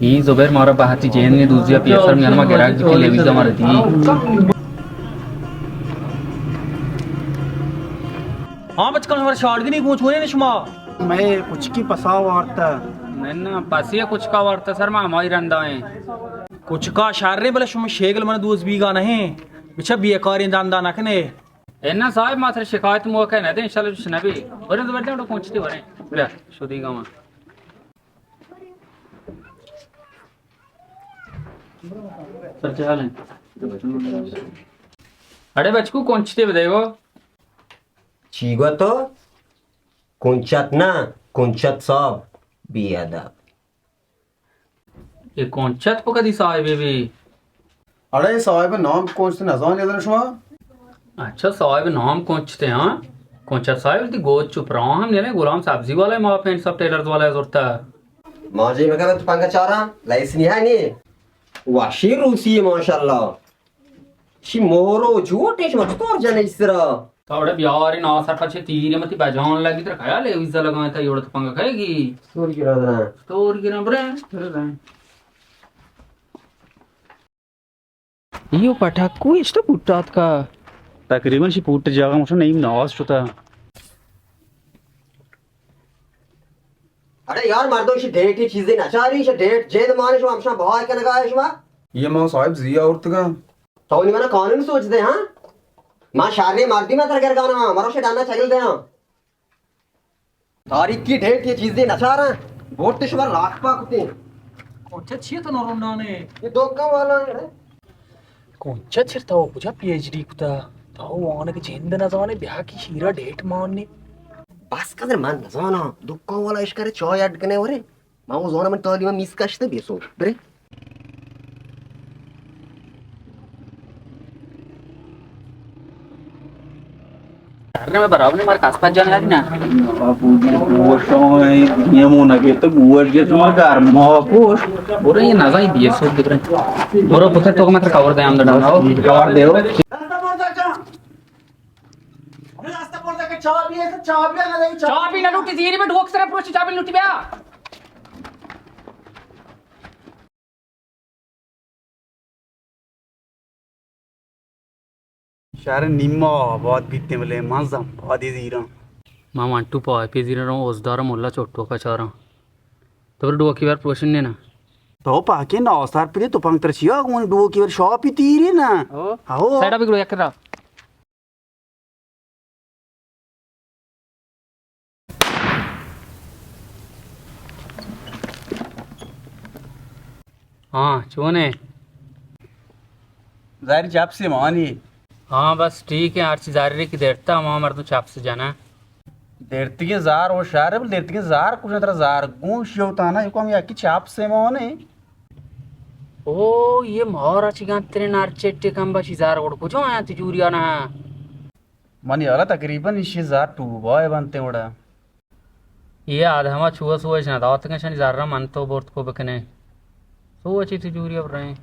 اے زبیر مارا بہتی جند نے دوزی ءَ پیسر میان ما گراک بکن لیویز ءَ مارا دی۔ ہاں بچکاں، شمارا شاڑگنی گوں چونیں شما؟ مئے کچکی پسا وارتا۔ نہ نہ، پسی کچکا وارتا سر، ما ہمائی رندا ایں۔ کچکا شریں، بلے شما شیگل من دوز بیگا نہیں۔ بچا بیکاریں دندا نہ کنے۔ اے نہ صاحب، ما ترا شکایت موقع نہ دیں، انشاءاللہ چش نہ بی۔ بریں زبیر جان، تو پہنچتی بریں۔ بیا، شدی گاما۔ سر چے حال ہیں؟ اڑے بچکو، کونچتے بدے گو۔ چی گو تو؟ کنچت نہ، کنچت صاحب، بے ادب۔ اے کنچت پہ کدی صاحبے بی؟ اڑے صاحب نام کنچت نزانی ادن شما؟ اچھا، صاحب نام کنچتے ہاں؟ کنچت صاحب تی گوت چپ رہا ہم نینے، غلام سبزی والا ما پین سب ٹیلرز والا زورتا۔ ما جی مکہ تو پنگا چارا، لائسنی ہے نی؟ واشی روسی ہے ماشاءاللہ۔ شی مورو جوٹے، شما چطور جنے اس طرح؟ تو بڑے بیاری ناسر پچے تیری متی بجان لگی، تر خیال ہے ویزا لگائیں تا یوڑت پنگا کھائے گی۔ سور گرا درا۔ سور گرا برے۔ ایو پٹاکو اشتو پوٹات کا۔ تقریباً شی پوٹ جاگا مشو نیم ناز شتا۔ اڑے یار مردم، شی ڈیٹ یہ چیزیں نہ چاری، شی ڈیٹ جند مانے شما ہمشان بہا کنگا ہے شما۔ یہ ما صاحب زی آورتگا۔ تو نی منا قانون سوچ دے ہاں؟ ما شارے مردی ما تر گرگانا ہاں، مرو شی ڈانا چگل دے ہاں۔ تاریخ کی ڈیٹ یہ چیزیں نہ چارا، بوٹ شما راک پا کتے۔ کونچا چیئے تو نورم نانے؟ یہ دکان والا ہے۔ کونچا چر تو کجا پی ایچ ڈی کتا؟ تو وانگ جند نزانے، بیا کی شیرا ڈیٹ ماننے۔ بس قدر من نزانا، دکان والا اشکر چائے اڈ کنے ورے۔ ما وہ زونا من تعلیم میز کشتے بیسو۔ برے۔ کرنے میں برابر نہیں، مار کاس پاس جانے لگی نا۔ ابو جی، گوش تو یہ مو نہ کہ تو گوش گے تمہار گھر ما پوش۔ برے یہ نزائی بیسو برے۔ برو پتہ تو مت کور دے ہم دڑا۔ کور دے ہو۔ چاپی نہ لوٹی، زیری میں ڈوک سرے پروشی، چاپی لوٹی بیا۔ شہر نیما آباد بیتیں، بلے من زم پادی زیراں۔ ما منٹو پاپی زیراں، رو اوزدار ملا چوٹو کا چاراں۔ تو بر ڈوکی بر پروشن نے نا۔ تو پاکے نا اوستار پہ تو پنگ تر چیا گون ڈوکی بر شاپی تیرے نا۔ او۔ او۔ سائیڈ ابھی گڑو یک کرا۔ ہاں، چون ہے؟ زاری چاپ سے مانی۔ ہاں، بس ٹھیک ہے، ہر چیز زاری کی دیرتا، ہما مردم چاپ سے جانا۔ دیرتگیں زار و شہر، بل دیرتگیں زار کچھ ترا زار گوش یو تانا، یو کم یا کی چاپ سے مانی۔ او، یہ مارا چی گانترین ہر چٹے کم بچی زار گڑ کجا آیا تجوریانا؟ منی حالا تقریباً ایشی زار ٹوبا ء بنت وڑا۔ یہ آدما چو سوچ نہ داتگیں، شنی زرا من تو برت کو بکنے۔ سوچی تجوری اب رہے۔